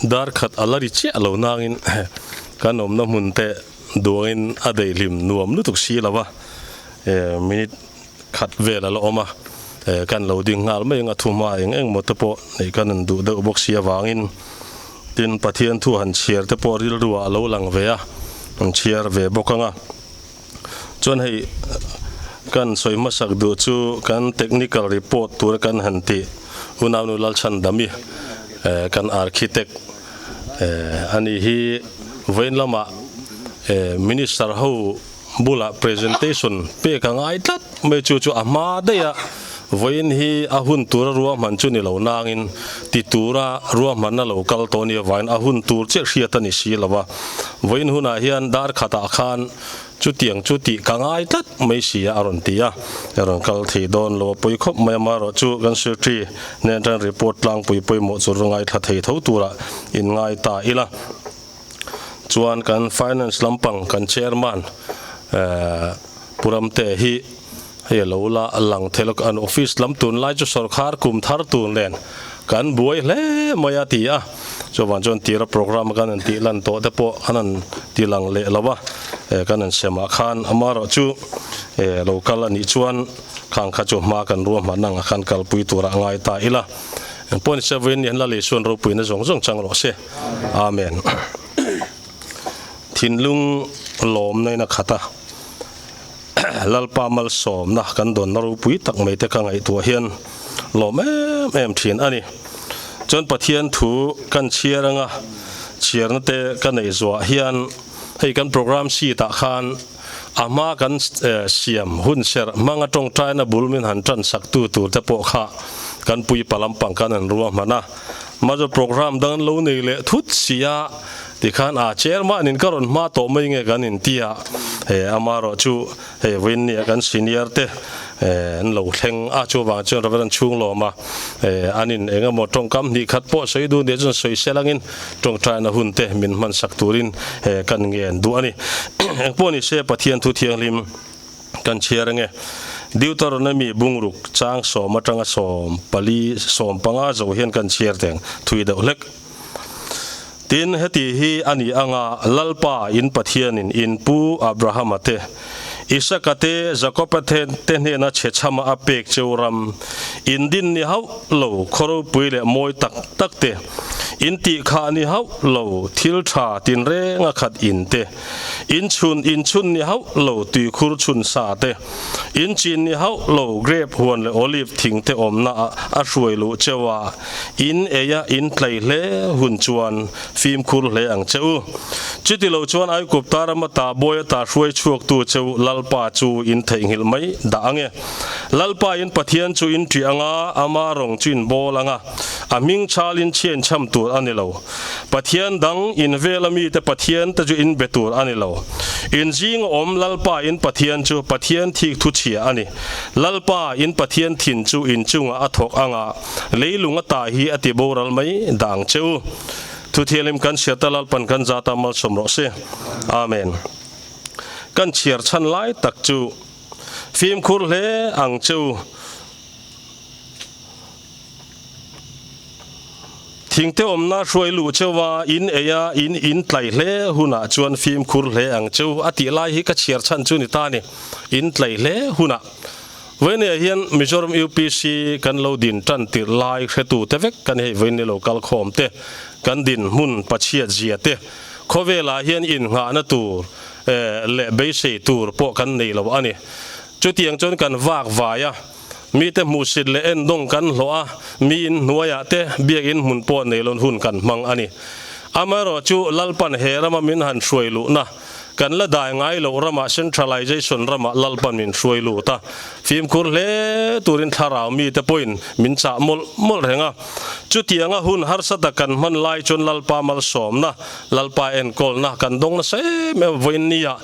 Dar khat a la ri chiah lo nangin kan awmna hmun te duangin a daihlim nuam lutuk si lo a, minute khat vel a la awm a, kan lo ding nghal mai ang a thu hma eng eng maw te pawh neih kan han duh deuh bawk si avangin tin Pathian thu han chhiar te pawh rilru ah a lo lang ve a, an chhiar ve bawk ang a. Chuan hei kan sawi hmasak duh chu kan technical report tura kan han tih Unaunu Lalchhandami kan architect a ni hi vawiin lamah minister ho bulah presentation pek a ngai tlat mai chu chu a hma daih a vawiin hi a hun tura ruahman chu ni lo nangin ti tura ruahmanna lo kal tawh a nih avangin a hun tur chiah hriat a ni si lo a vawiin hunah hian dar khatah khan Chutiang chu tih ka ngai tlat mai si a, a rawn ti a. A rawn kal thei dawn lo a pawi khawp mai a, amaherawhchu kan Secretary nen atang report tlangpui pawimawh chu rawn ngaithla thei tho tura inngai ta ila. Chuan kan Finance lampang kan Chairman Pu Ramte hi hei a lo la lang thei lo, an office lam tunlai chu sawrkhar kum thar tun nen kan buai hle mai a ti a, chuvang chuan tira programme kan han tih lan tawh te pawh an han ti lang leh lo a, kan han sem ah khan amaherawh chu lo kal a nih chuan khang kha chu hma kan ruahman ang a khan kalpui turah a ngai ta ila, engpawh ni se vawiin ni hian Lal Isuan ropuina zawng zawng chang rawh se. Amen. Thinlung lawmna in a khat a. Lalpa malsawmna kan dawnna ropui tak mai te ka ngaihtuah hian lawm em em thin a ni. Chuan Pathian thu kan chhiar anga chhiarna te ka neih zuah hian hei kan program sheet ah khan a hma kan siam hun serh hmanga tawngtaina bul min han tan sak tu tur te pawh kha kan puipa lampang kan han ruahman a. Major program dang an lo nei leh thut si a. Tikhan a chairman in ka rawn hma tawh mai nge kan inti a, he amaherawh chu hei vawiin nia kan senior te an lo thleng a, chuvang chuan Reverend Chhunglawma an in eng emaw tawngkam hnih khat pawh sawi duh nia chuan sawi sel angin tawngtaina hun te min hman sak turin kan ngen duh a ni. Engpawh ni se Pathian thu thianghlim kan chhiar ange. Deuteronomy bungruk chang sawm atanga 14 15 zo hian kan chhiar teng thui deuh hlek. Tin, heti hi a ni anga Lalpa in Pathianin in pu Abrahama te, Isaka te, Jakoba te te hnena chhechhama a pek cheu ram, in din ni hauh lo khaw ropui leh mawi tak tak te, in tih khah ni hauh lo thil tha tinrenga khat in te, in chhun in chhun ni hauh lo tuikhur chhun sa te, in chin ni hauh lo grape huan leh olive thing te awmna a hruai luh cheu a, In eia in tlei hle hun chuan fimkhur hle ang che u. Chuti lo chuan Aigupta rama ta bawi ata hruai chhuaktu che u Lalpa chu in theihnghilh mai dah ang e. Lalpa in Pathian chu in ṭih ang a, ama rawng chu in bawl ang a, a hming chhal in chhian chham tur a ni lo. Pathian dang in vela mite Pathian te chu in be tur a ni lo. In zing a awm Lalpa in Pathian chu Pathian thik thu chhia a ni. Lalpa in Pathian thin chu in chungah a thawk ang a, Leilung a tah hi a ti boral mai dah ang che u. Thuthialim kan chhiar ta Lalpan kan zata malsawm rawh se. Amen. Kan chhiar chhan lai tak chu fimkhur hle ang che u. Thingte awmna hruai luh cheu a, in ei a, in in tlai hle hunah chuan fimkhur hle ang che u a tih lai hi ka chhiar chhan chu ni ta ni. In tlai hle hunah. Vawinia hian Mizoram UPC kan lo din tan tirh lai hretu te vek kan hei vawiin ni lo kal khawm te, kan din hmun pachhiat zia te, khawvelah hian innghahna tur leh beisei tur pawh kan nei lo a ni. Chutiang chuan kan vak vai a, mite hmuhsit leh endawng kan hlawh a, mi in hnuaiah te biakin hmun pawh nei lon hun kan hmang a ni. Amaherawhchu Lalpan he rama min han hruai luhna, Kan la dai ngai loh ramah centralization ramah Lalpan min hruai lut a, fimkhur hle turin thlarau mite pawhin min chah mawlh mawlh reng a. Chutianga hun harsa tak kan hman lai chuan Lalpa malsawmna, Lalpa enkawlna kan dawng nasa em em vawiin nia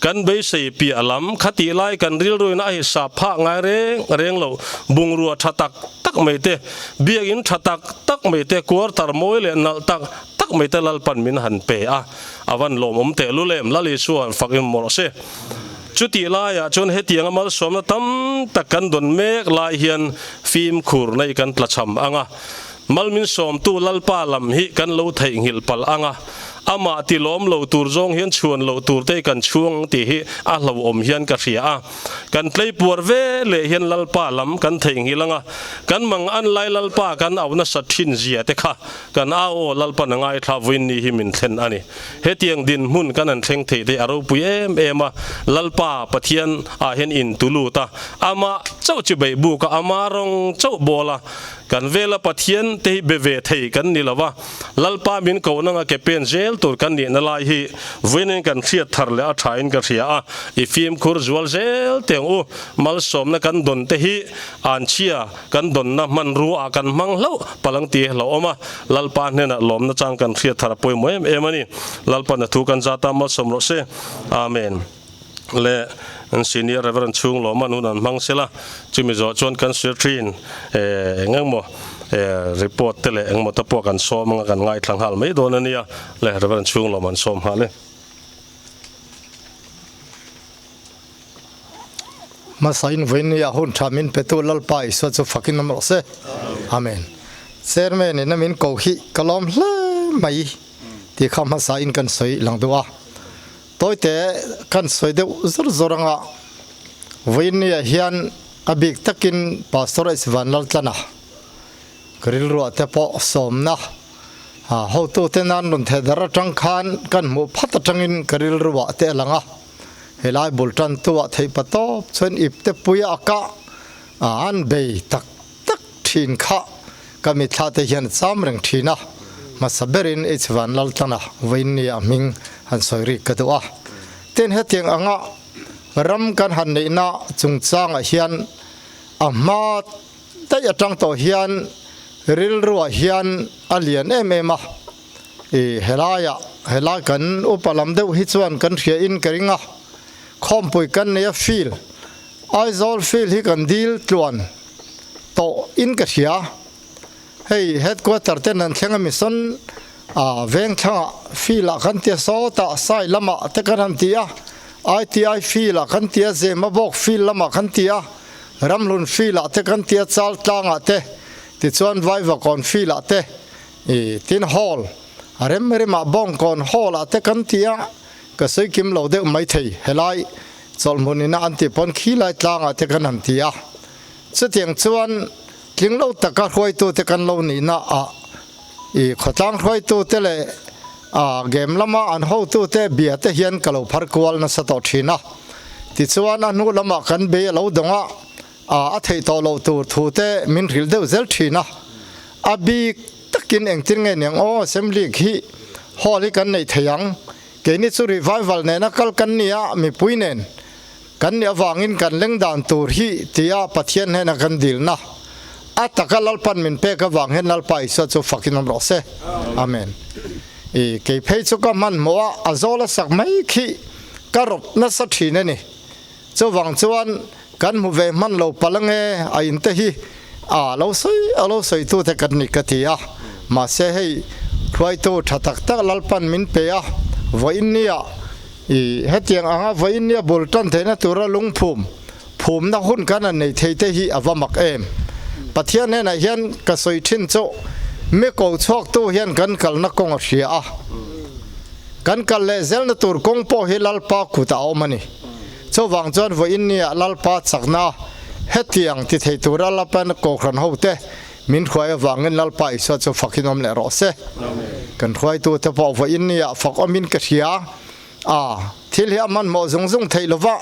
kan beisei piah lam khatih lai kan rilruin a hisap phah ngai reng reng loh bungrua tha tak tak mai te, biakinn tha tak tak mai te, quarter mawi leh nalh tak tak mai te Lalpan min han pe a. A van lawmawm teh lul em, Lal Isua an fak em mawlh se. Chutih laiah chuan hetianga malsawmna tam tak kan dawn mek lai hian fimkhur nei kan tlachham ang a. Mal min sawmtu Lalpa lam hi kan lo theihnghilh palh ang a, amah ti lawm lo tur zawng hian chhuan loh tur te kan chhuang ang tih hi a hlauhawm hian ka hria a. Kan tleipuar ve leh hian Lalpa lam kan theihnghilh ang a, kan mang an lai Lalpa kan auh nasat thin zia te kha kan au aw Lalpan a ngaithla vawiin ni hi min thlen a ni. Hetiang dinhmun kan han thleng thei te a ropui em em a, Lalpa Pathian ah hian in tu lut a, amah chauh chi beih buk a, ama rawng chauh bawl a, Kan vela Pathian te hi be ve thei kan ni lo va, Lalpa min koh nanga ke pen zel tur kan nihna lai hi vawiin kan hriat thar leh a thain ka hria a, i fimkhur zual zel teh ang u, malsawmna kan dawn te hi anchhia kan dawnna hmanrua ah kan hmang hlauh palang ti hlauhawm a, Lalpa hnenah lawmna chang kan hriat thar a pawimawh em em a ni. Lalpa na thu kan zat a malsawm rawh se. Amen. Leh an senior reverend chhung lawm an hun an hmang sela, chumi zawh chuan kan sir thin eng engmaw report te leh engmaw te pawh kan sawm anga kan ngaithla nghal mai dawn a nia, leh reverend chhung lawm an sawm nghal e. Hmasain vawinia hun tha min petu Lalpa Isua chu fakin awm rawh se. Amen. Chairman in a min ko hi ka lawm hle mai tih kha hmasain kan sawi lang duh a. Tawite kan sawi deuh zawr zawr anga vawiinniah hian a bik takin Pastor H Vanlaltlana ka rilruah te pawh sawmna hotute nan rawn theh dar atang khan kan hmuh phat atangin ka rilruah te a lang a, helai bul tantuah theih pa tawp chuan ipte puia a kah an bei tak tak thin kha ka mitthla te hian a cham reng thin a, hmasa berin H Vanlaltlana vawiinnia hming han sawi rik ka duh a. Tin hetiang anga ram kan han neihna chungchangah hian a hma daih atang tawh hian rilruah hian a lian em em a, i helaiah helai kan upa lam deuh hi chuan kan hria in ka ring a, khawmpui kan nei a field Aizawl field hi kan dil tluan tawh in ka hria. Hei headquarter ten an thleng a mission a veng thlangah field ah kan tia sawtah sai lamah te kan han ti a, ITI field ah kan tia Zemabawk field lamah kan ti a, Ramhlun field ah te kan tia Chaltlangah te tichuan Vaivakawn field ah te i tin hall a rem remah Bawngkawn hall ah te kan ti a, ka sawi kim lo deuh maithei helai Chawlhmun ina an tih pawn khi lai tlangah te kan han ti a, chutiang chuan tling lo taka hruaitute kan lo nihna ah i khawtlang hruaitute leh a game lama an hotute bia te hian ka lo phar kual nasa tawh thin a. Tichuan a hnu lamah kan bei a lo dawng a, a theih tawh loh tur thu te min hrilh deuh zel thin a. A bik takin engtin nge niang aw assembly khi hall hi kan neih thei ang Keini chu revival nena kal kan ni a, mipui nen kan nih avangin kan leng dan tur hi tia Pathian hnena kan dilna a taka Lalpan min pek avang hian Lalpa Isua chu fakin awm rawh se. Amen. I kei phei chu ka hmanhmawh a, a zawl a sak mai khi ka rawt nasa thin a ni. Chuvang chuan kan hmu ve hman lo palh ange a in te hi a lo sawi a lo sawi tu te kan ni ka ti a, mahse hei hruaitu tha tak tak Lalpan min pe a, vawiin nia i hetiang anga vawiin nia bul tan theihna tura lungphum phumna hun kan han nei thei te hi a va mak em. Pathian hnenah hian ka sawi thin chu mi ko chhuak tu hian kan kalna kawng a hria a, kan kal leh zelna tur kawng pawh hi Lalpa kutah a awm a ni. Chuvang chuan vawiin nia Lalpa chakna hetiang ti thei tura Lapan Kohhran hote min hruai avangin Lalpa Isua chu fakin awm leh rawh se. Kan hruaitute pawh vawiin nia fak awmin ka hria a, thil hi a hmanhmawh zung zung theih lova,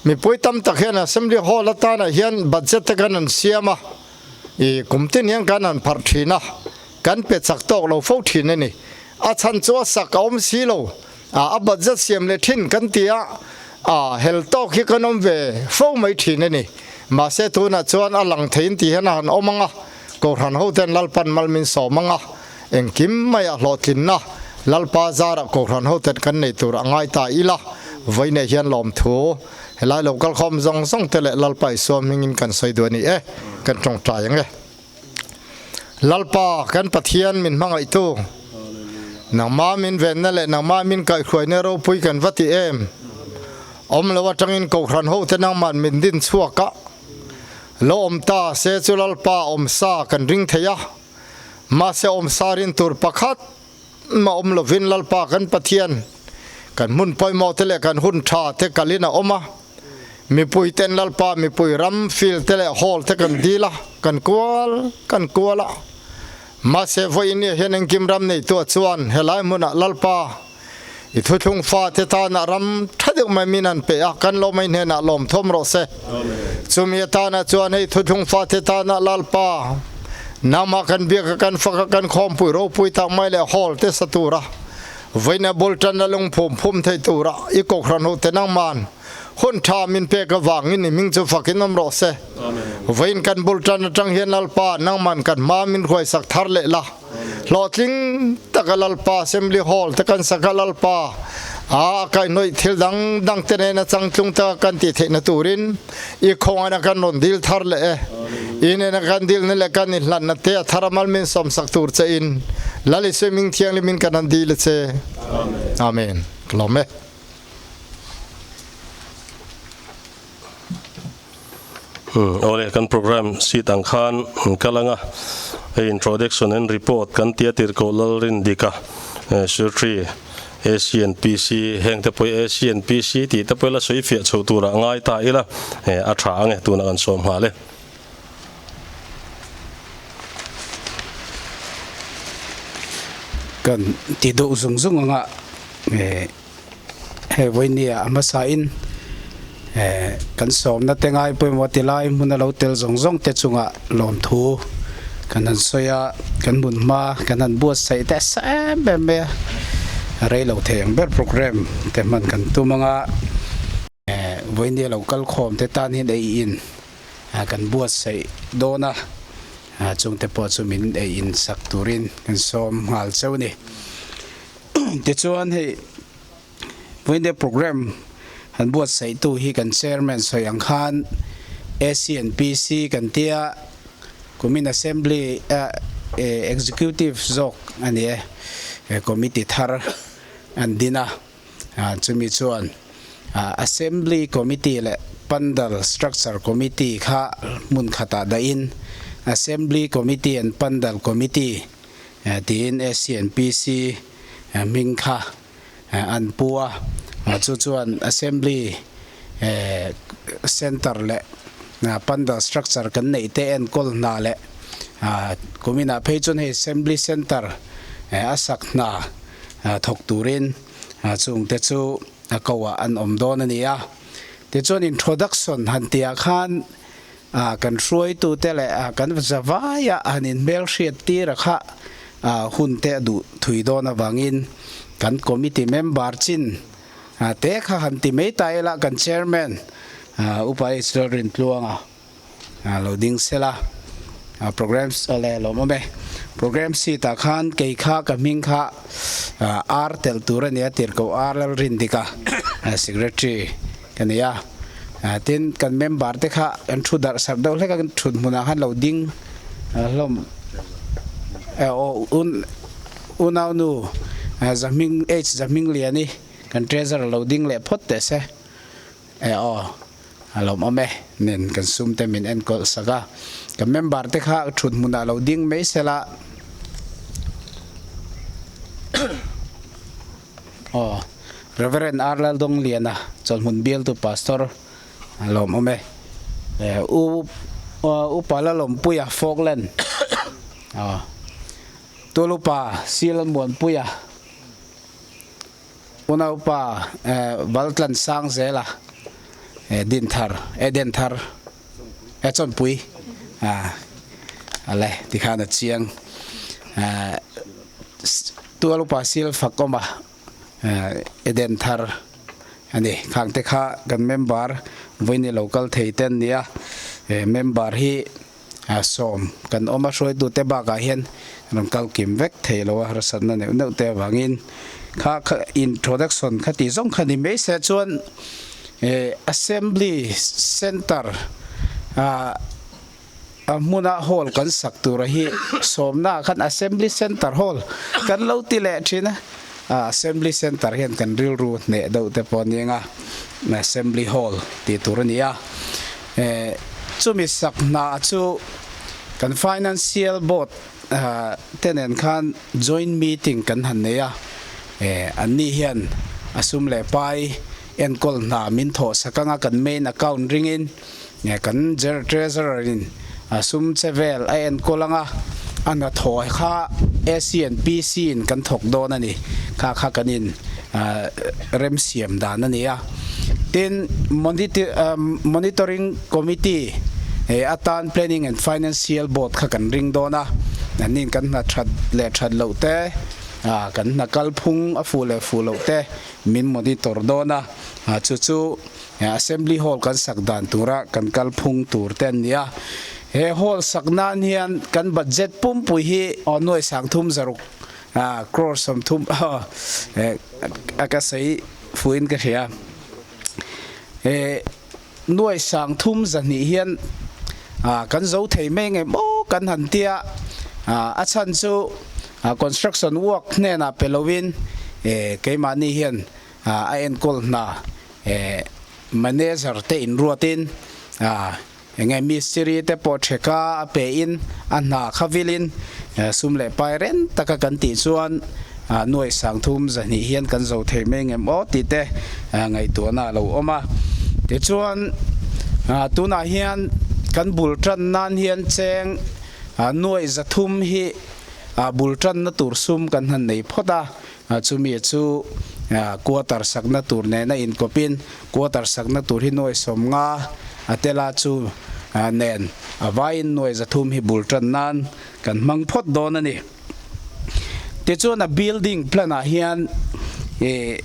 mipui tam tak hian Assembly Hall atanah hian budget te kan han siam a, i kum tin hian kan han pharh thin a, kan pe chak tawk lo fo thin a ni. A chhan chu a sak a awm si lo. A budget siam leh thin kan ti a, a hel tawk hi kan awm ve fo mai thin a ni. Mahse tunah chuan a lang theiin tih hian a han awm ang a, Kohhran hoten Lalpan mal min sawm ang a, engkim maia hlawhtlinna Lalpa zarah Kohhran hoten kan nei tur a ngai ta ila, vawiinah hian lawmthu helai lo kalkhawm zawng zawng te leh Lalpa Isua hmingin kan sawi duh a ni e, kan tawngtai ang e. Lalpa kan Pathian min hmangaihtu, nangmah min venna leh nangmah min kaihhruaina ropui kan va ti em? Awm lo atangin Kohhran hote nangmah min din chhuak a, lo awm ta se chu Lalpa awm sa kan ring thei a. Mahse awm sarin tur pakhat mah awm lovin Lalpa kan Pathian kan hmun pawimawh te leh kan hun tha te kalin a awm a. Mipui ten Lalpa mipui ram field te leh hall te kan dil a, kan kual kan kual a. Mahse vawiin nia hian engkim ram neitu chuan helai hmunah Lalpa i thuthlung fate tana ram tha deuh mai min han pe a, kan lo mai hnenah lawm thawm rawh se. Chumi atana chuan hei thuthlung fate tana Lalpa nangmah kan biak a, kan fak a, kan khawmpui ropui tak mai leh hall te sa tura vawiina bul tanna lungphum phum thei tura i kohhran ho te nangman hun tha min pek avangin i hming chu fakin awm rawh se. Vawiin kan bul tan atang hian Lalpa nangman kan hma min hruaisak thar leh la. Hlawhtling taka Lalpa Assembly Hall te kan sak a, Lalpa a kaihhnawih thil dang dang te nena changtlung taka kan tih theihna turin i khawngaihna kan rawn dil thar leh e. I nena kan dilna leh kan inhlanna te a thar amal min sawmsak tur che in Lal Isua hming thianghlimin kan han dil a che. Amen. Ka lawm e. Awle kan program seat ang khan kal anga hei introduction and report kan tia tirhkoh Lalrindika Secretary ACNPC heng te pawh hi ACNPC tih te pawh ila sawi fiah chho turah ngai ta ila a tha ang e tunah kan sawm nghal e. Kan ti duh zung zung anga Hei vawinia a hmasa in kan sawmna te ngai pawimawh ti lai hmun a lo tel zawng zawng te chungah lawmthu kan han sawi a, kan hmun hma kan han buatsaih te sa em em mai a, rei lo thei ang ber programme te hman kan tum anga vawinia lo kal khawm te tan hian ei in kan buatsaih dawn a, chungte pawh chu min ei in sak turin kan sawm nghal cheu a ni. Tichuan hei Vawiin program han buatsaihtu hi kan chairman sawi ang khan ACNPC kan tia kumin assembly executive zawk a ni e, committee thar an din a, chumi chuan assembly committee leh pandal structure committee kha hmun khatah dahin assembly committee and pandal committee Tiin SCNPC hming kha an pu a, chu chuan Assembly Centre leh Pandal structure kan neih te enkawl hna leh kuminah phei chuan hei Assembly Centre a sak hna thawk turin chungte chu a koah an awm dawn a ni a. Tichuan introduction han tihah khan A kan hruaitute leh a kan zavaia han inhmelhriat tir a kha hun te a duh thui dawn avangin kan committee member chin te kha han ti mai ta ila kan chairman Upa Israel Rintluanga lo ding sela program awle lawm awm e program seat ah khan kei kha ka hming kha ar telh tur a nia tirhkoh ar Lalrindika secretary ka ni a. Tin, kan member te kha an thu darh sarh deuh hlek a, thut hmunah khan lo ding hlawm aw unau nu Zahming H Zahmingliani kan treasurer lo ding leh phawt teh se aw a lawmawm e nen kan sum te min enkawl sak a, kan member te kha thut hmunah lo ding mai sela. Aw, Rev. R. Laldawngliana, Chawlhmun bialtu Pastor a lawmawm e. U Upa Lalawmpuia, Falkland. Aw, Tulupa C. Lalmuanpuia, Unaupa Valtlan Sangzela, Dinthar, Edenthar, Chawnpui. Ale, tikhan a chiang. Tual upa sil fak awm a, Eden thar a ni. Khang te kha kan member vawiin lo kal thei te an ni a, member hi sawm kan awm a, hruaitu te bakah hian rawn kal kim vek thei lo a, harsatna neuh neuh te avangin kha introduction kha tih zawng kha ni mai se chuan Assembly Centre ah A hmuna hall kan sak tura hi sawmna ah khan Assembly Centre Hall kan lo ti leh thin a, Assembly Centre hian kan rilru hneh deuh te pawh a ni ang a, Assembly Hall tih tur a ni a. Chumi sak hna chu kan Financial Board. te nen khan joint meeting kan han nei a, anni hian a sum leh pai enkawl hna min thawh sak anga kan main account ringin kan treasurer in a sum che vel a enkawl anga a hnathawh kha AC and PC in kan thawk dawn a ni, kha kha kan in remsiam dan a ni a. Tin, Monitoring Committee atan Planning and Financial Board kha kan ring dawn a, anni'n kan hna that leh that loh te, kan hna kalphung a fuh leh fuh loh te min monitor dawn a, chu chu Assembly Hall kan sak dan tura kan kalphung tur te an ni a. He hall sak nan hian kan budget pumpui hi nuai 3000 6 crore 30 a ka sawi fuhin ka hria. Nuai 3200 hian kan zo thei mai nge maw kan han tia, a chhan chu construction work hnenah pe lovin keimahni hian a enkawl hna manager te inruatin Enge mistiri te pawh theka a pe in a hna kha vilin sum leh pai reng taka kan tih chuan nuaih 3200 hian kan zo thei mai ngem aw tih te ngaihtuahna a lo awm a. Tichuan tunah hian kan bul tan nan hian cheng nuaih 300 hi bul tanna tur sum kan han nei phawt a, chumi chu quarter sakna tur nena inkawpin Quarter sakna tur hi nuai 50 a tel a, chu nen a vaiin nuai 300 hi bul tan nan kan hmang phawt dawn a ni. Tichuan a building plan ah hian ih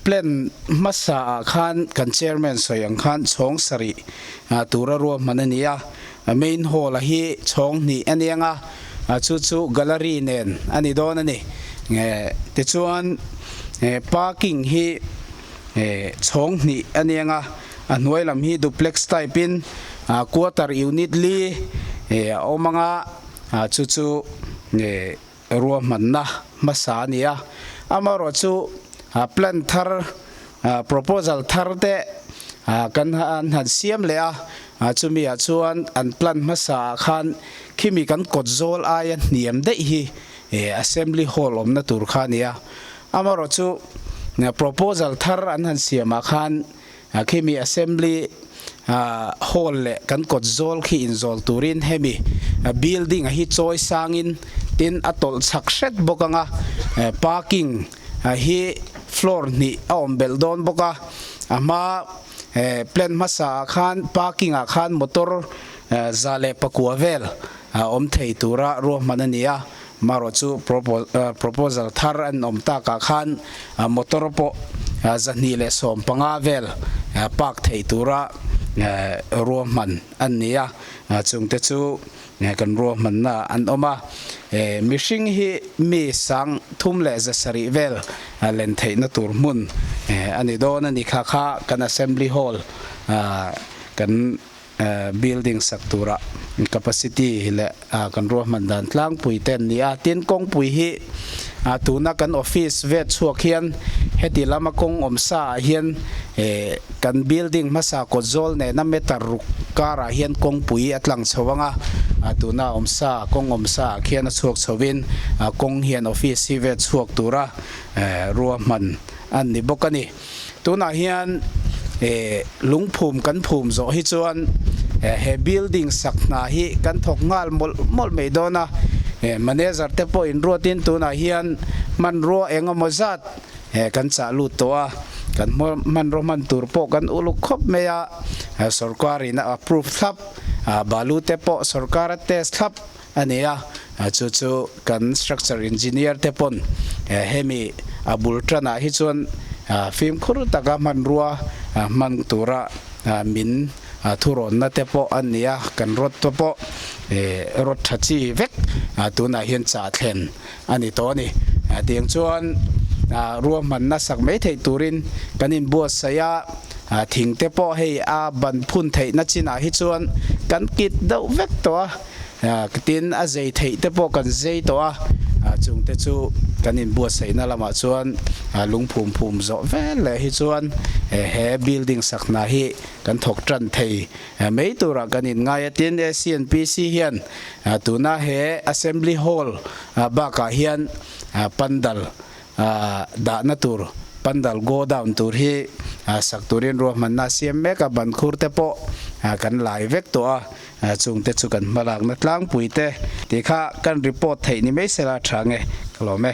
plan hmasa ah khan kan chairman sawi ang khan chhawng sarih tura ruahman a ni a, main hall a hi chhawng hnih a ni ang a, chu chu gallery nen a ni dawn a ni. Tichuan parking hi. Chhawng hnih a niang a, a hnuai lam hi duplex type in quarter unit li a awm ang a, chu chu ruahmanna hmasa a ni a. Amaherawh chu plan thar, proposal thar te kan an han siam leh a, chumi ah chuan an plan hmasa ah khan khimi kan kawt zawl aia hniam daih hi assembly hall awmna tur kha a ni a. Amaherawh chu proposal thar an han siamah khan khimi assembly hall leh kan kawt zawl khi inzawl turin hemi building a hi chawi sangin tin a tawlh chhak hret bawk anga parking hi floor hnih a awm belh dawn bawk a, a hma plan hmasa ah khan parking ah khan motor 109 vel a awm thei tura ruahman a ni a. Marawh chu proposal thar an awm takah khan motor pawh 215 vel park theih tura ruahman an ni a, chungte chu kan ruahmanna an awm a. Mihring hi mi 3700 vel len theihna tur hmun a ni dawn a ni kha kha kan Assembly Hall kan Building sak tura capacity leh kan ruahman dan tlangpui te an ni a. Tin, kawngpui hi tuna kan office vet chhuak hian heti lama kawng awm sa ah hian kan building hmasa kawt zawl nena meter ruk karah hian kawngpui a tlang chho ang a, tuna awm sa kawng awm sa ah khian a chhuak chhovin kawng hian office hi vet chhuak tura ruahman an ni bawk a ni. Tunah hian lungphum kan phum zawh hi chuan he building sak hna hi kan thawk nghal mawlh mawlh mai dawn a, manager te pawh inruatin tunah hian hmanrua eng emaw zat kan chah lut tawh a, kan hmanrua hman tur pawh kan uluk khawp mai a, sorkarin a approve thlap, balu te pawh sorkar a test thlap a ni a, chu chu kan structure engineer te pawn hemi a bul tanah hi chuan fimkhur taka hmanrua hman tura min thurawnna te pawh a ni a, kan rawt te pawh rawt tha chi vek tunah hian chah thlen a ni tawh a ni. Tiang chuan ruahmanna sak mai theih turin kan inbuatsaih a, thing te pawh hei a ban phun theihna chinah hi chuan kan kit deuh vek tawh a. Tin, a zei theih te pawh kan zei tawh a, chung te chu kan inbuatsaihna lamah chuan lungphum phum zawh vel leh hi chuan he building sak hna hi kan thawk tan thei mai turah kan inngai a. Tin, ACNPC hian tuna he Assembly Hall bakah hian pandal dahna tur pandal godown tur hi sak turin ruahmanna a siam mek a, bankhur te pawh kan lai vek tawh a. Chungte chu kan hmalakna tlangpui te tih kha kan report theih ni mai sela tha nge ka lawm e.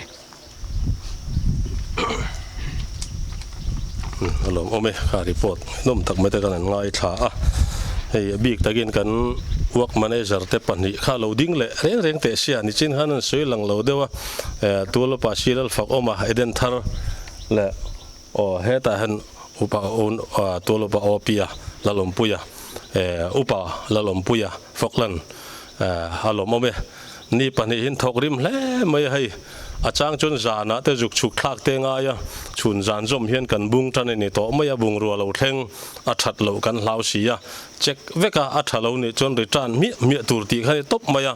A lawm awm e, kha report ngaihnawm tak mai te kan han ngaithla a, hei a bik takin kan work manager te pahnih kha lo ding leh reng reng teh sia nichin khan an sawi lang lo deuh a, Tualapa Silal fak awm a Eden thar leh Aw hetah hian upa tual upa Awpia Lalawmpuia upa Lalawmpuia Falkland a lawmawm e. Ni pahnihin thawk rim hle mai a hei. A chang chuan zanah te zuk chhuk thlak te ngai a, chhun zan zawm hian kan bung tan a ni tawh mai a, bungrua lo thleng a that loh kan hlau si a, check vek a, a tha lo nih chuan return hmiah hmiah tur tih kha a ni tawp mai a.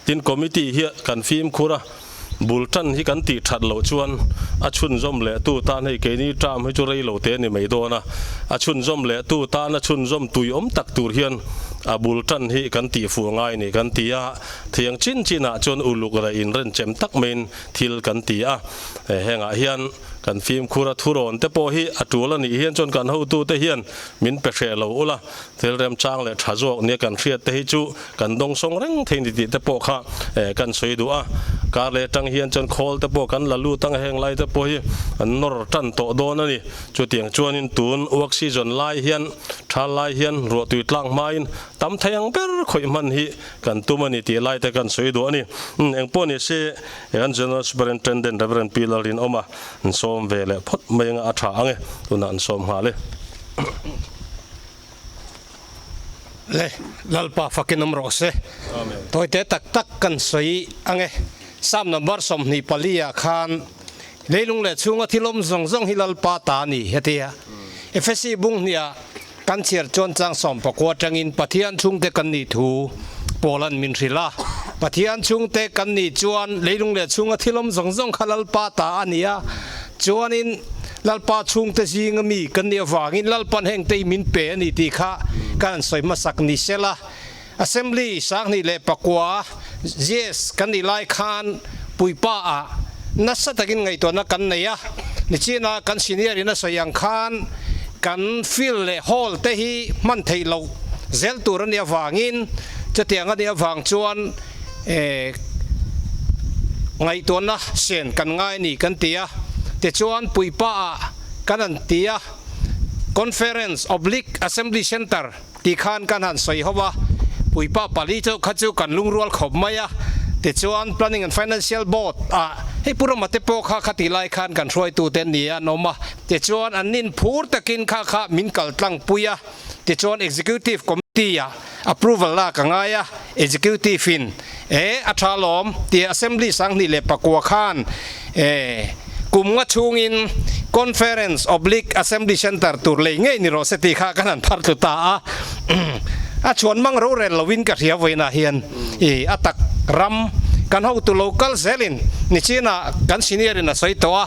Tin committee hi kan fimkhur a. Bul tan hi kan tih that loh chuan a chhunzawm leh tu tan hei keini term hi chu rei lo te a ni mai dawn a, a chhunzawm leh tu tan a chhunzawm tui awm tak tur hian a bul tan hi kan tih fuh ngai ni kan ti a, thiang chin chin ah chuan uluk leh inrenchem tak maiin thil kan ti a, hengah hian kan fimkhur a thurawn te pawh hi a tul a nih hian chuan kan hotu te hian min pe hreh lo ula, thil remchang leh tha zawk nia kan hriat te hi chu Kan dawngsawng reng thei ni tih te pawh kha kan sawi duh a, kar leh atang hian chuan khawl te pawh kan la lut ang a, heng lai te pawh hi an nawr tan tawh dawn a ni. Chutiang chuanin tun work season lai hian thal lai hian ruahtui tlak hmain tam thei ang ber khawih hman hi kan tum a ni tih lai te kan sawi duh a ni. Engpawh ni se kan General Superintendent Rev. Pi Lalrinawma an sawm ve leh phawt mai anga a tha ang e, tunah an sawm nghal e. Le Lalpa fakin awm rawh se. Tawite tak tak kan sawi ang e. Psalm number 24 ah khan leilung leh chhunga thil awm zawng zawng hi Lalpa ta a ni heti a. Efesi bung hniah kan chhiar chuan chang 19 atangin Pathian chhungte kan nih thu Paula'n min hrilh a. Pathian chhungte kan nih chuan leilung leh chhunga thil awm zawng zawng kha Lalpa ta a ni a. Chuanin Lalpa chhungte zinga mi kan nih avangin Lalpan hengte hi min pe a ni tih kha kan han sawi hmasak ni sela. Assembly 2009 GS kan nih lai khan puipa ah nasa takin ngaihtuahna kan nei a, nichina kan senior in a sawi ang khan kan field leh hall te hi hman theih loh zel tur a nih avangin chutiang a nih avang chuan Ngaihtuahna sen kan ngai a ni kan ti a, tichuan puipa ah kan han ti a, Conference oblique Assembly Centre tih khan kan han sawi ho a, puipa pali chauh kha chu kan lungrual khawp mai a, tichuan Planning and Financial Board ah hei Pu Rama te pawh kha khatih lai khan kan hruaitute an ni a an awm a, tichuan an ninphur takin kha kha min kal tlangpui a, tichuan Executive Committee ah Approval lak a ngai a, Executive in e a tha lawm tia Assembly 2009 khan e kum nga chhungin Conference oblique Assembly Centre tur lei ngei ni rawh se tih kha kan han phar tlu ta a, a chhuan mang rorel loin ka hria vawiinah hian i a tak ram kan hotu lo kal zelin nichinah kan senior in a sawi tawh a,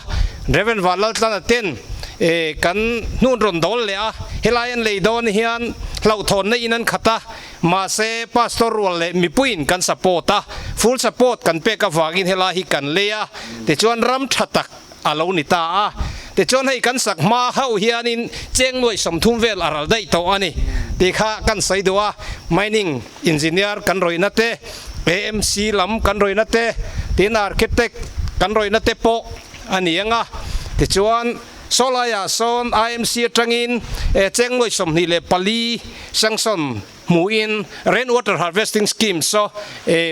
Rev. Vanlaltlana ten E, kan hnun rawn dawl leh a, helai an lei dawn hian hlauhthawnna in an khat a, mahse pastor rual leh mipuiin kan support a, full support kan pek avangin helai hi kan lei a, tichuan ram tha tak a lo ni ta a, tichuan hei kan sak hma hauh hianin cheng nuaih 30 vel a ral daih tawh a ni tih kha kan sawi duh a, mining engineer kan rawihna te, AMC lam kan rawihna te, tin architect kan rawihna te pawh. A ni ang a, tichuan sawlaiah sawn IMC atangin cheng nuaih 24 sanction hmuhin Rain Water Harvesting Scheme saw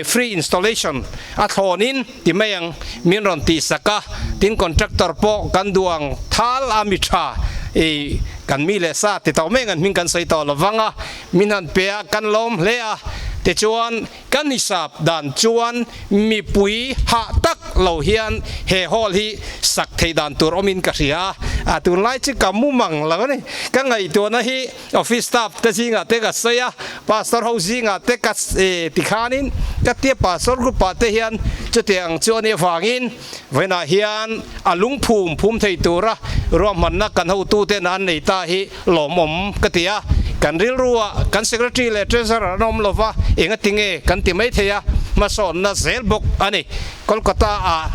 free installation a thlawnin ti mai ang min rawn tihsak a, tin contractor pawh kan duh ang thal a mi tha kan mi leh sa ti tawh mai ang an hming kan sawi tawh lovang a, min han pe a kan lawm hle a, tichuan Kan hisap dan chuan mipui hah tak lo hian he hall hi sak thei dan tur awmin ka hria a. A tunlai chu ka mu mang lo a ni. Ka ngaihtuahna hi office staff te zingah te ka sawi a, pastor ho zingah te ka ti khanin ka tia pastor group ah te hian chutiang ang chu a nih avangin vawiinah hian a lungphum phum thei tura ruahmanna kan hotuten an nei ta hi lawmawm ka ti a. Kan rilruah kan secretary leh treasurer an awm lova engatinge kan ti mai thei a, hmasawnna zel bawk a ni. Kolkata ah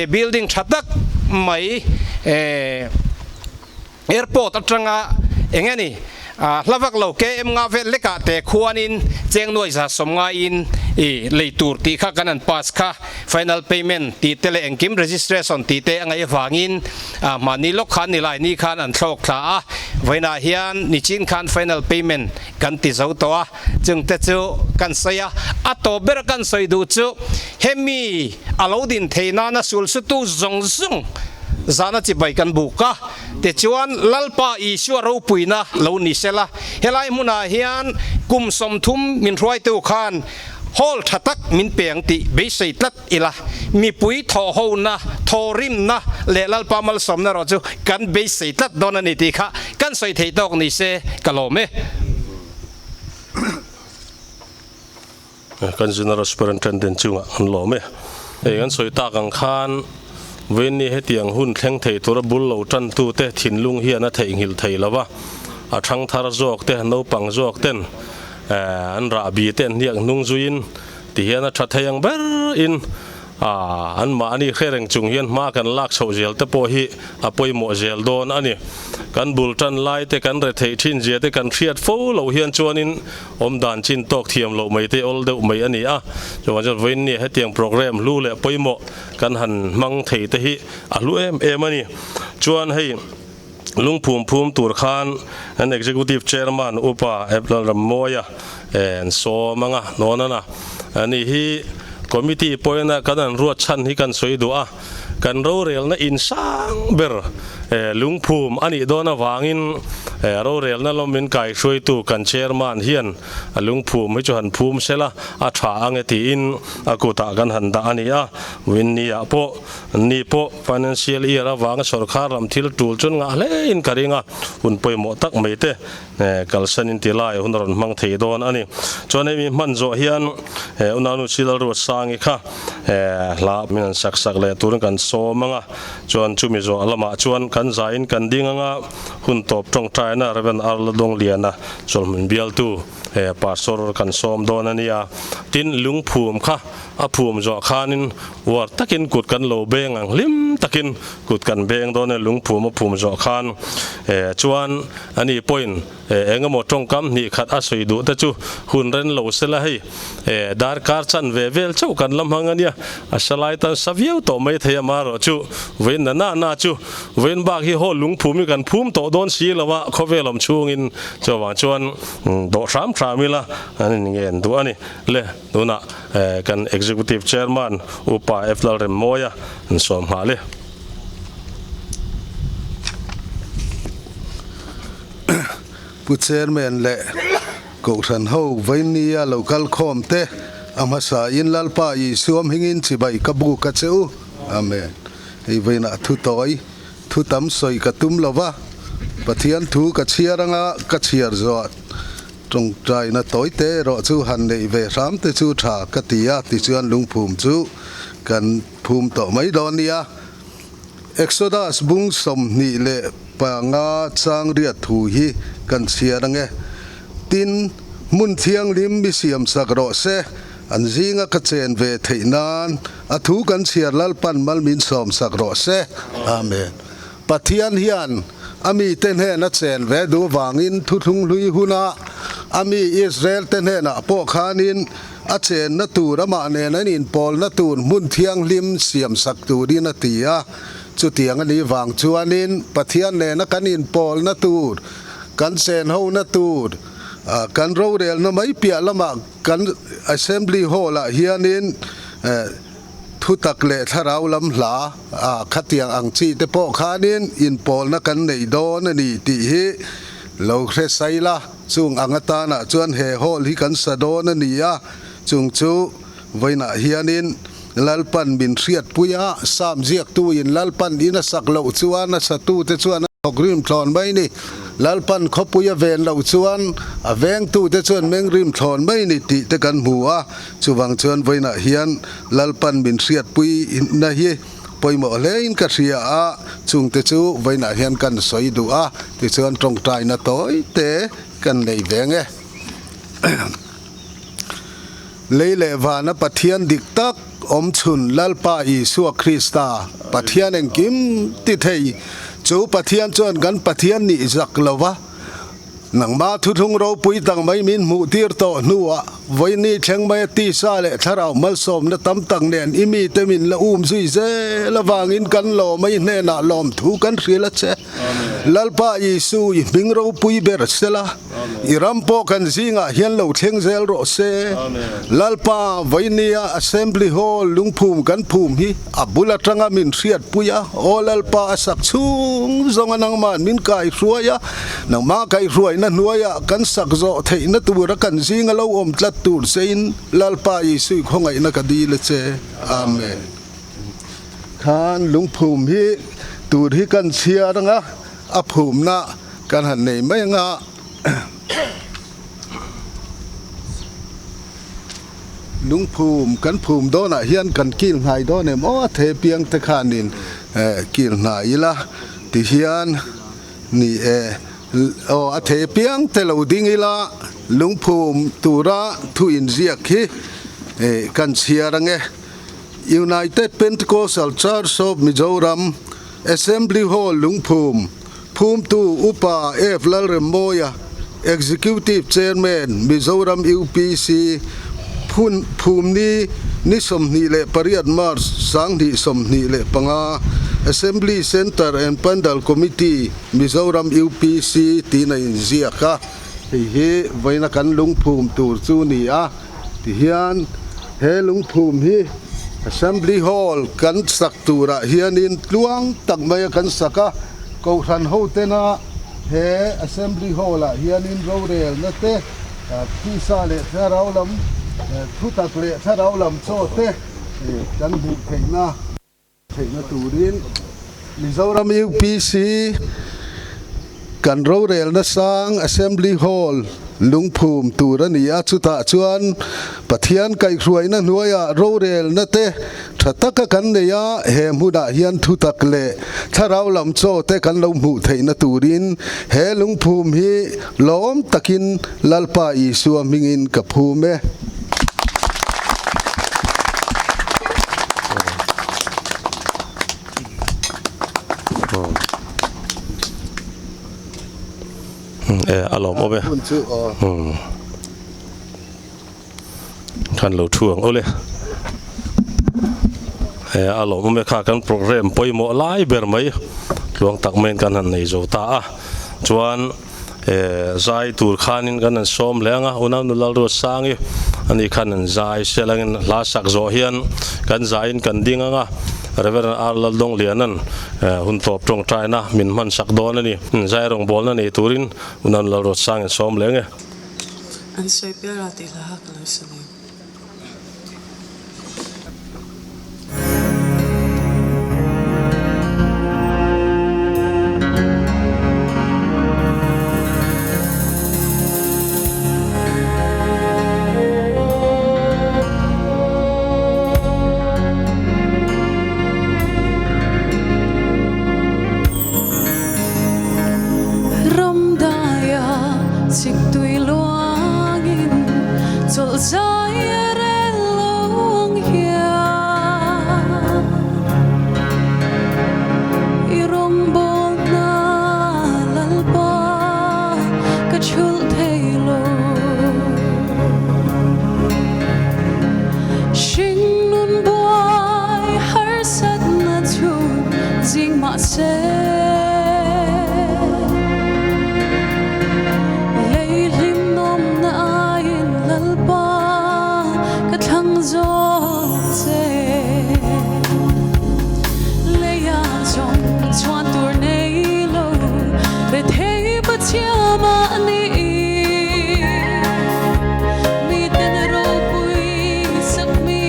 building tha tak mai airport atanga eng nge ni hla vak lo KM nga vel lekah te khuanin cheng nuai 190 in lei tur tih kha kan han pass kha final payment tih te leh engkim registration tih te a ngaih avangin mahni lawk khan nilai ni khan an thlawk thla a vawiinah hian nichin khan final payment kan ti zo tawh a. Chungte chu kan sawi a, a tawp ber kan sawi duh chu hemi a lo din theih nana sulsutu zawng zawng zana chibai kan buk a, tichuan Lalpa Isua ropuina lo ni sela, helai hmunah hian kum 30 min hruaitu khan hall tha tak min pe ang tih beisei tlat ila, mipui thawhhona, thawrimna leh Lalpa malsawmna erawh chu kan beisei tlat dawn a ni tih kha kan sawi theih tawk ni se ka lawm e. Kan General Superintendent chungah an lawm e. Hei kan sawi tak ang khan Vawiinni hetiang hun thleng thei tura bul lo tantute thinlung hian a theihnghilh thei lo va, a thangthar zawk te, naupang zawk ten an rahbi te an hniak hnung zuiin tihian a tha thei ang ber in A, anmahni hre reng chung hian hma kan lak chhoh zel te pawh hi a pawimawh zel dawn a ni. Kan bul tan lai te, kan retheih thin zia te kan hriat fo loh hian chuanin awm dan chin tawk thiam loh mai te awl deuh mai a ni a. Chuvang chuan vawiinni hetiang program hlu leh pawimawh kan han hmang thei te hi a hlu em em a ni. Chuan hei lungphum phum tur khan an Executive Chairman Upa Abdul Rammawia an sawm anga nawn a na. Ani hi Committee pawina kan an ruat chhan hi kan sawi duh a, kan rorelna insang ber lungphum a nih dawn avangin rorelna lawmin kaihruaitu kan Chairman hian a lungphum hi chu han phum sela a tha ange tiin a kutah kan han dah a ni a. Winnie-ah pawh Ni pawh financial year avanga sorkar lam thil tul chuan ngah hle in ka ring a, hun pawimawh tak mai te kalsan in ti lai hun a rawn hmang thei dawn a ni. Chuan hemi hman zawh hian Unanu Silal Ruatsangi kha hla min han sak sak leh turin kan sawm ang a, chuan chumi zawh lamah chuan kan zaiin kan ding ang a, hun tawp tawngtaina Rev. Arla Dawngliana chawlhmun bialtu Pastor kan sawm dawn a nia. Tin, lungphum kha A phum zawh khanin uar takin kut kan lo beng ang, hlim takin kut kan beng dawn e, lungphum a phum zawh khan chuan ani pawhin eng emaw tawngkam hnih khat a sawi duh te chu hun ren lo sela hei darkar chan ve vel chauh kan la hmang ania, a sa lai tan sa viau tawh mai thei a, marawh chu vawiin na na na chu vawiin bak hi haw lungphum hi kan phum tawh dawn si lo a, khawvel awm chhungin chuvang chuan dawh hram hram ila an inngen duh a ni le. Tunah kan Executive Chairman Upa F Lalremmawia an sawm nghal e. Pu Chairman leh Kohhran ho Vainia lo kal khawm te a hmasa in Lalpa Isua hmingin chibai ka buk a che u. Amen. Hei vainah thu tawi, thu tam sawi ka tum lova, Pathian thu ka chhiar anga ka chhiar zawh. Tawngtaina tawi te erawh chu han neih ve hram te chu tha ka ti a, tichuan lungphum chu kan phum tawh mai dawn nia. Exodus bung 25 chang riat thu hi kan chhiar ange. Tin, hmun thianghlim mi siam sak rawh se, an zinga ka chen ve theih nan a thu kan chhiar Lalpan mal min sawm sak rawh se. Amen. Pathian hian a mite hnena chen ve duh vangin thuthlung hlui huna a mi Israelte hnenah pawh khanin a chenna tur amah nen an inpawlna tur hmun thianghlim siamsak turin a ti a. Chutiang a nih vang chuanin Pathian nena kan inpawlna tur, kan chenhona tur, kan rorelna mai piah lamah kan Assembly Hall-ah hianin Thutak leh thlarau lam hla ah khatiang ang chi te pawh khanin inpawlna kan nei dawn a ni tih hi lo hre sai la, chung ang atanah chuan he hall hi kan sa dawn a ni a, chung chu vawiinah hianin Lalpan min hriatpui a, Sam ziaktuin Lalpan in a sak loh chuan a satute chuan a. Thawk rim thlawn mai ni. Lalpan khawpui a ven loh chuan a vengtute chuan meng rim thlawn mai ni tih te kan hmu a. Chuvang chuan vawiinah hian Lalpan min hriatpui na hi pawimawh hlein ka hria a, chungte chu vawiinah hian kan sawi duh a, tichuan tawngtaina tawi te kan nei ve nge. Lei leh vana Pathian dik tak awm chhun Lalpa Isua Krista, Pathian engkim ti thei, chu Pathian chuan kan Pathian nih zak lova, nangmah thuthlung ropui tak mai min hmuh tir tawh hnuah vawiini thleng maia tisa leh thlarau malsawmna tam tak nen i mite min la um zui zel avangin kan lawm a, i hnenah lawmthu kan hrilh a che. Lalpa Isu, i hming ropui ber sela, i ram pawh kan zingah hian lo thleng zel rawh se. Lalpa, vawinia Assembly Hall lungphum kan phum hi a bul atanga min hriatpui a, Aw Lalpa, a sak chhung zawnga nangma'n min kaihruai a, nangmah kaihruaina hnuaiah kan sak zawh theihna tura kan zinga lo awm tlat tur chein Lalpa Isui khawngaihna ka dil a che. Amen. Khan lungphum hi tur hi kan chhiar anga a phumna kan han nei mai anga. Lungphum kan phum dawnah hian kan kil hnai dawn em aw a the piang te khanin kil hnai ila ti hian ni e aw a the piang te lo ding ila lungphum tura thu inziak hi kan chhiar ange. United Pentecostal Church of Mizoram Assembly Hall Lungphum, Phumtu Upa F Lalremmawia, Executive Chairman, Mizoram UPC, Phun Phumni ni 28 March 2025, Assembly Centre and Pandal Committee, Mizoram UPC tiin a inziak a, hei hi vawiina kan lungphum tur chu ni a. Tihian he lungphum hi Assembly Hall kan sak turah hianin tluang tak maia kan sak a, Kohhran hotena he Assembly Hall-ah hianin rorelna te, tisa leh thlarau lam, thutak leh thlarau lam chaw te kan hmuh theihna. Theihna turin Mizoram UPC kan rorelna sang Assembly Hall lungphum tur a ni a, chutah chuan Pathian kaihhruaina hnuaiah rorelna te tha taka kan nei a, he hmunah hian thutak leh thlarau lam chaw te kan lo hmuh theihna turin he lungphum hi lawm takin Lalpa Isua hmingin ka phum e. E a lawm awm e. Khan lo thu ang awle. E a lawm awm e kha kan program pawimawh lai ber mai tluang tak maiin kan han nei zo ta a. Chuan Zai tur khanin kan han sawm hle ang a, unau nu Lalruatsangi ani khan an zai sel angin hla sak zawh hian kan zaiin kan ding ang a, Reverend R Laldawngliana'n hun tawp tawngtaina min hman sak dawn a ni. Zai rawngbawlna nei turin unau nu Lalruatsangi an sawm hle ang e. An sawi pial a tih hla kha ka lo sawi. Ramdaia chiktui luangin chawlh zai a rel lo ang hian i rawngbâwl hna Lalpa ka chhulh thei lo. Hringnun buai harsatna chu zing mahse. Lei hlimnawmna aiin Lalpa ka thlang zawk che. Leia zawng chuan tur nei lo, rethei Pathian mahni miten ropui sak mi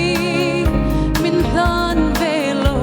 min hlan ve lo.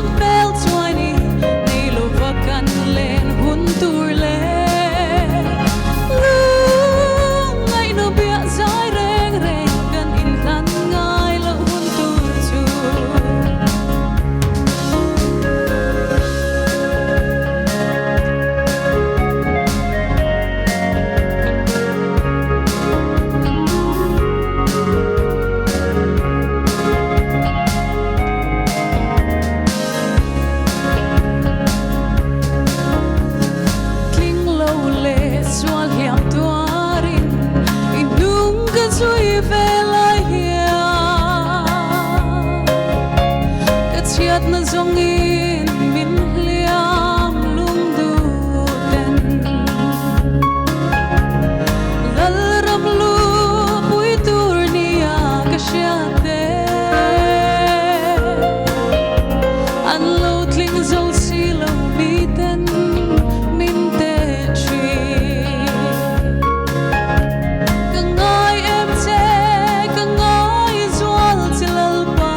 sak hmel chuai ni nei lova kan len hun tur le lungngaihna biah zai reng reng kan inhlan ngai loh hun tur chu. Tling lo leh sual hiam tuarin i hnung ka zui ve lai hian ka chhiatna zawngin min hliam lung duh ten. Lalram lu pui tur nia ka hriat e. An lo tling zo si lo mi ten min te thin. Ka ngai em che, ka ngai zual che Lalpa.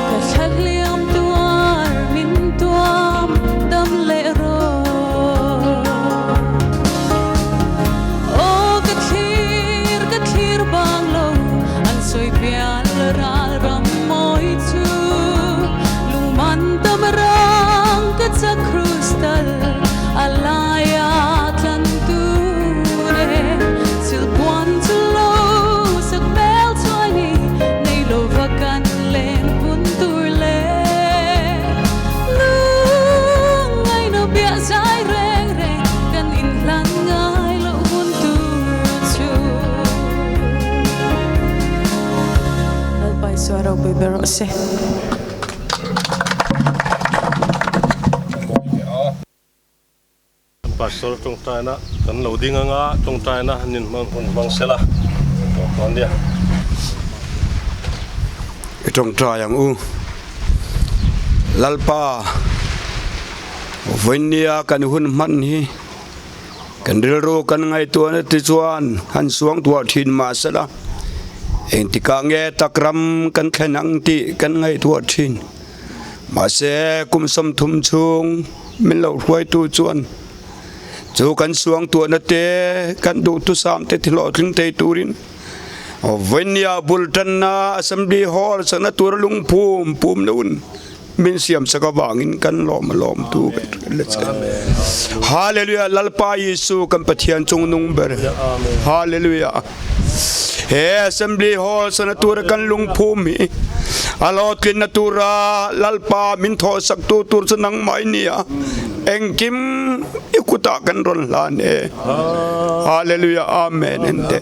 Ka thla hliam tuar min tuam dam leh rawh. Aw ka thlir, ka thlir bang lo, an sawi pial ral ram mawi chu. Lungman tam rang ka chak krustal, a laia tlan tur e. Silpuan chu lo sak hmel chuai ni, nei lova kan len hun tur le. Lungngaihna biah zai reng reng kan inhlan ngai loh hun tur chu. Lalpa Isua ropui ber rawh se. Pastor tawngtaina kan lo ding anga tawngtaina nin hmang hun hmang sela tawh dawn nia. I tawngtai ang u. Lalpa, vawinia kan hun hman hi kan rilru kan ngaihtuahna te chuan han suang tuah thin mah sela, engtikah nge takram kan thlen ang tih kan ngaihtuah thin. Mahse, kum 30 chhung min lo hruaitu chuan chu kan suangtuahna te, kan duhthusam te tihlawhtling thei turin Vawinia bul tanna Assembly Hall sakna tura lungphum pum loin min siam sak avangin kan lawm a lawm tu kan hriat le che. Hallelujah Lalpa Isu kan Pathian chung nung ber. Hallelujah. He Assembly Hall sakna tura kan lungphum hi a hlawhtlinna tura Lalpa min thawh sak tu tur chu nangmah i ni a, engkim i kutah kan rawn hlan e. Hallelujah Amen ente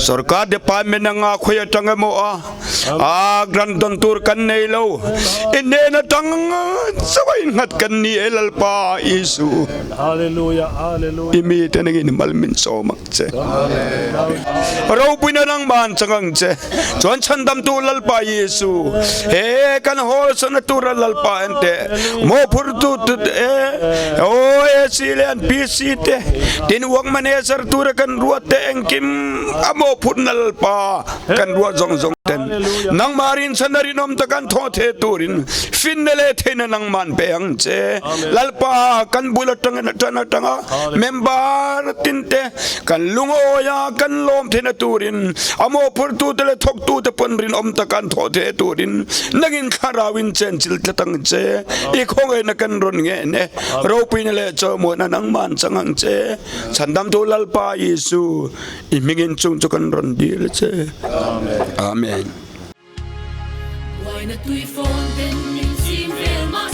Sarkar department anga khoi atang emaw a a grant don tur kan nei lo i hnen atang chawa in nghat kan ni e Lalpa Isu Hallelujah Hallelujah i mi te nangin mal min sawm ang che ropuina nang man chang ang che chuan chhandam tu Lalpa Isu he kan hall sana tura Lalpa ente mo phur tu e o e si le an PC te tin work manager tura kan ruat te engkim amo phur na Lalpa kan ruat zong zong ten nang marin chanarinom ta kan tho the turin fin na le theina nang man pe ang che Lalpa kan bula tanga na tana tanga member tin te kan lungoya kan lom theina turin amo phur tu te le thok tu te pon rin om ta kan tho the turin nangin thlarawin chen chil tlatang che i khong e na kan ron nge ne ropui na le cho mo na nang man changang che chandam tu Lalpa Isu i mingin chung chu kan ron dil che. Amen. Waina tui phone ten min chim vel ma